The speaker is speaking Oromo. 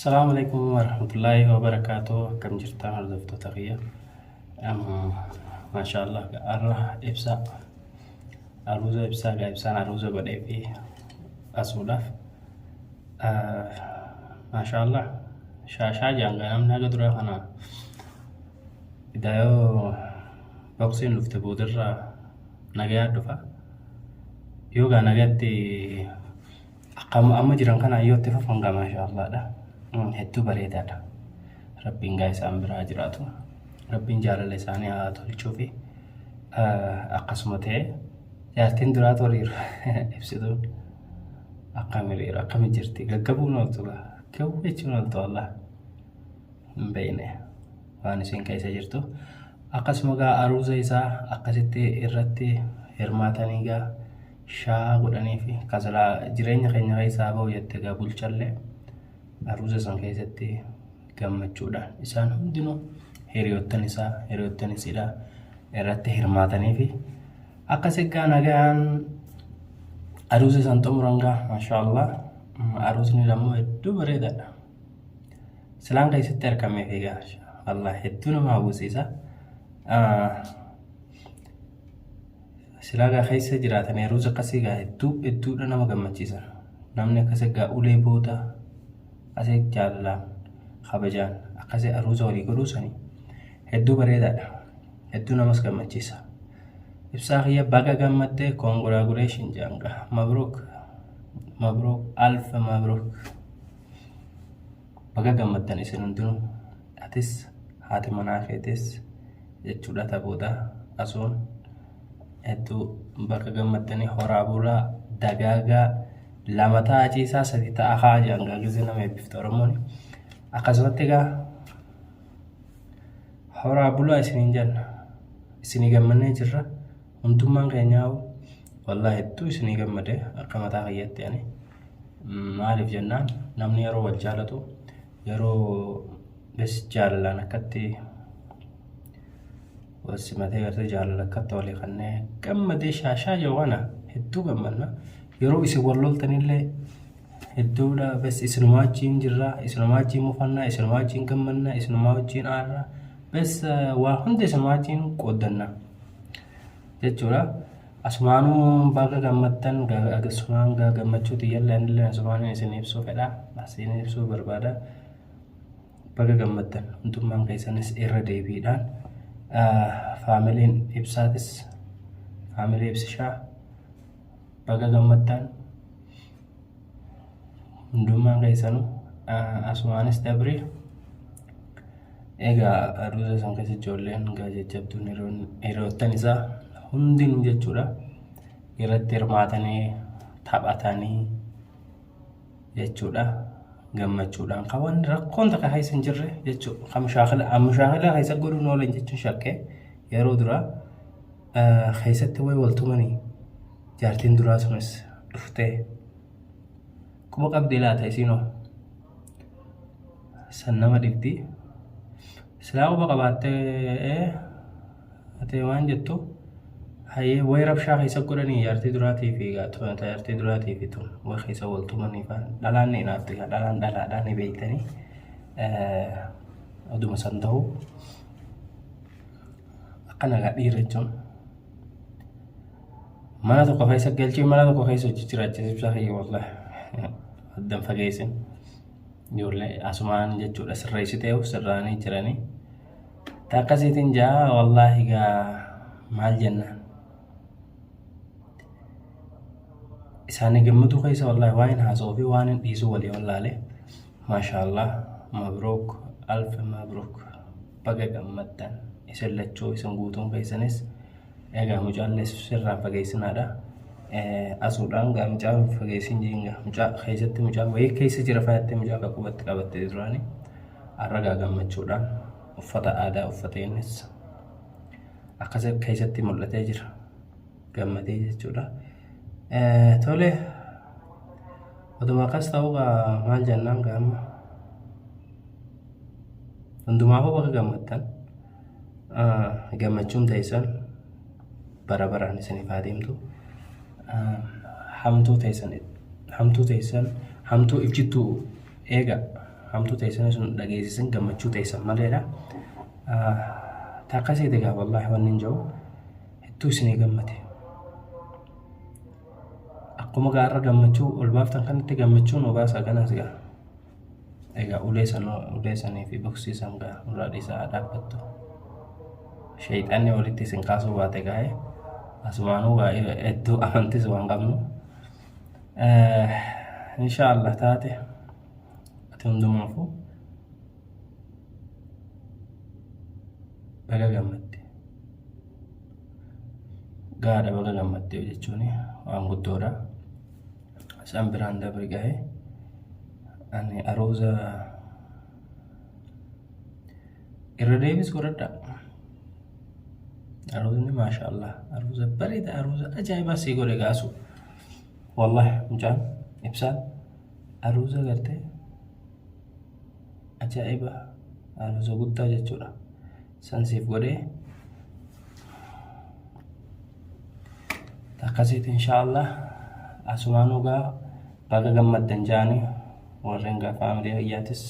Assalamu alaikum warahmatullahi wabarakatuh. Akkam jirtan, hordoftoota kiyya? Maashaallah, har'a ibsaa aruuza ibsaa gaa ibsaan aruuza godhee fi asuudhaaf, maashaallah, shaashaa jaan gaa namni haga duraa kana idaayoo boksiin dhufte boodarraa nagayaa dhufa. Yoo gaa nagatti akkam amma jiran kana yoo itti fufan gaa maashaallaadha. Hedduu bareedaadha. Rabbiin gaa isaan biraa jiraatu. Rabbiin jaalala isaanii haa tolchuu fi akkasuma ta'e jaartiin duraa toliiru ibsituun akkam hiriiru, akkami jirti, gaggabuun ooltu gaa gawwu jechuun ooltu, wallah hin beekne waan isin keessa jirtu. Akkasuma gaa aruuza isaa akkasitti irratti hirmaatanii gaa shaa godhanii fi kasalaa jireenya keenya keessaa bahu jette gaa bulchallee aruuza san keessatti gammachuudhaan isaan hundinuu hiriyoottan isaa, hiriyoottan isiidha irratti hirmaatanii fi akkas egaa nagaan aruuza san xumuran gaa. Maashaallah, aruuzni ammoo hedduu bareedaadha. Silaan keessatti argameef egaa wallah hedduu nama hawwisiisa. Silaa gaa keessa jiraatan aruuza akkasii gaa hedduu hedduudha nama gammachiisa. Namni akkas egaa ulee booda asii jaalalaan kabajaan akkasii aruuza walii godhuu sanii hedduu bareedaadha. Hedduu namas gammachiisa. Ibsaa kiyya, baga gammaddee, congratulation jedhan. Mabruuk, mabruuk, alfa mabruuk. Baga gammaddan isin hundinuu, atis, haati manaa keetis jechuudha. Ta'uudha asuun hedduu baga gammaddanii, horaa bulaa, dagaagaa, lama ta'a ciisaa, sadi ta'a haa jedhan gaa gisee nama eebbifte Oromoon. Akkasumatti egaa horaa bulaa isiniin jenna, isinii gammannee jirra hundummaan keenyaa. Wallaahi hedduu isinii gammade akka mataa kiyyatti ani. Maaliif jennaan, namni yeroo wal jaalatu, yeroo bes jaalalaan akkatti wal simatee gartee jaalala akkatti walii kannee gammadee shaashaa jiru kana hedduu gammanna. Yeroo isin wal loltanillee hedduudha bes isinumaa wajjin jirra, isinumaa wajjin mufannaa, isinumaa wajjin gammannaa, isinumaa wajjin aarraa, bes waa hunda isinumaa wajjin qooddanna jechuudha. Asumaanuu baga gammaddan. Asumaan gammachuu tiyyallee anillee asumaan isin ibsuu fedha, isin ibsuu barbaada. Baga gammaddan hundummaan keessanis irra deebiidhaan, faamiliin ibsaatis, faamilii ibsishaa, baga gammaddan hundummaan keessanuu. Asumaanis dabri egaa aruuza san keessa ijoolleen gaa jajjabduun hiriyoottan isaa hundinuu jechuudha irratti hirmaatanii taphatanii jechuudha, gammachuudhaan kan wanni rakkoon takka keessa hin jirre jechuudha. Kan mushaakila keessa godhuun oolan jechuun shakkee yeroo duraa keessatti wayi waltumanii jaartiin duraa sunis dhuftee quba qabdee laata isiinoo san nama dhibdi. Silaa quba qabaattee ati waan jettu hayyee wayi rabshaa keessa godhanii jaartii duraatii fi jaartii duraatii fi tun wayi keessa wal tumanii fa'aa dhalaan ni naafti, dhalaan dhalaadhaan ni beektanii oduma san ta'u akka nagaa dhiira jechuun mana tokko keessa galchee mana tokko keessa hojii jiraachisa. Ibsaa kiyya, wallahi addan fageessin ijoollee asumaan jechuudha sirreessitee sirraanii jiranii. Ta akkasiitiin jaa. Wallaahi gaa maal jennaan, isaanii gammaduu keessa wallaahi waan hin haasa'uu fi waan hin dhiisuu walii wallaale. Maashaallah, mabruuk, alf mabruuk, baga gammaddan isin lachuu, isin guutuun keessanis. Egaa mucaallee sirraan fageessinaadha. Asuudhaan gaa mucaa fageessin jiinga mucaa keessatti mucaa wayii keessa jira faayattee mucaa akka qubatti qabattee duraanii har'a gaa gammachuudhaan uffata aadaa uffatee innis akkas keessatti mul'atee jira, gammadee jechuudha. Tole, oduma akkas ta'uu gaa maal jennaan, gaa amma hundumaafuu baga gammaddan, gammachuun teessan bara baraan isiniif haa deemtu. Hamtuu teessan, hamtuu teessan, hamtuu if jidduu eega. Hamtuu teessanis sun dhageessisin gammachuu teessan maleedha. Takkasiiti egaa wallaahi wanni hin jiru hedduu isinii gammade. Akkuma gaarra gammachuu ol baaftan kanatti gammachuu nu baasa kanas gaa. Egaa ulee san ulee sanii fi boksii san gaa nurraa dhiisaa dhaabbattu. Sheeyxaanni walitti isin kaasuu baate gaa'e asumaanuu gaa hedduu amantis waan qabnu. Insha Allah taate ati hundumaafuu baga gammadde. Gaadha baga gammadde jechuun waan guddoodha. Isaan biraan dabre gahe ani aruuza irra deebis godhadha. Aruuzni maasha Allah aruuza bareeda aruuza ajaa'ibaa sii godhe gaasu. Wallahi mucaan ibsaan aruuza gartee ajaa'iba aruuza guddaa jechuudha. San siif godhee akkasitti inshaallah asumaanuu gaa baga gammaddan jaanii warreen gaa faamilii hayyaatis.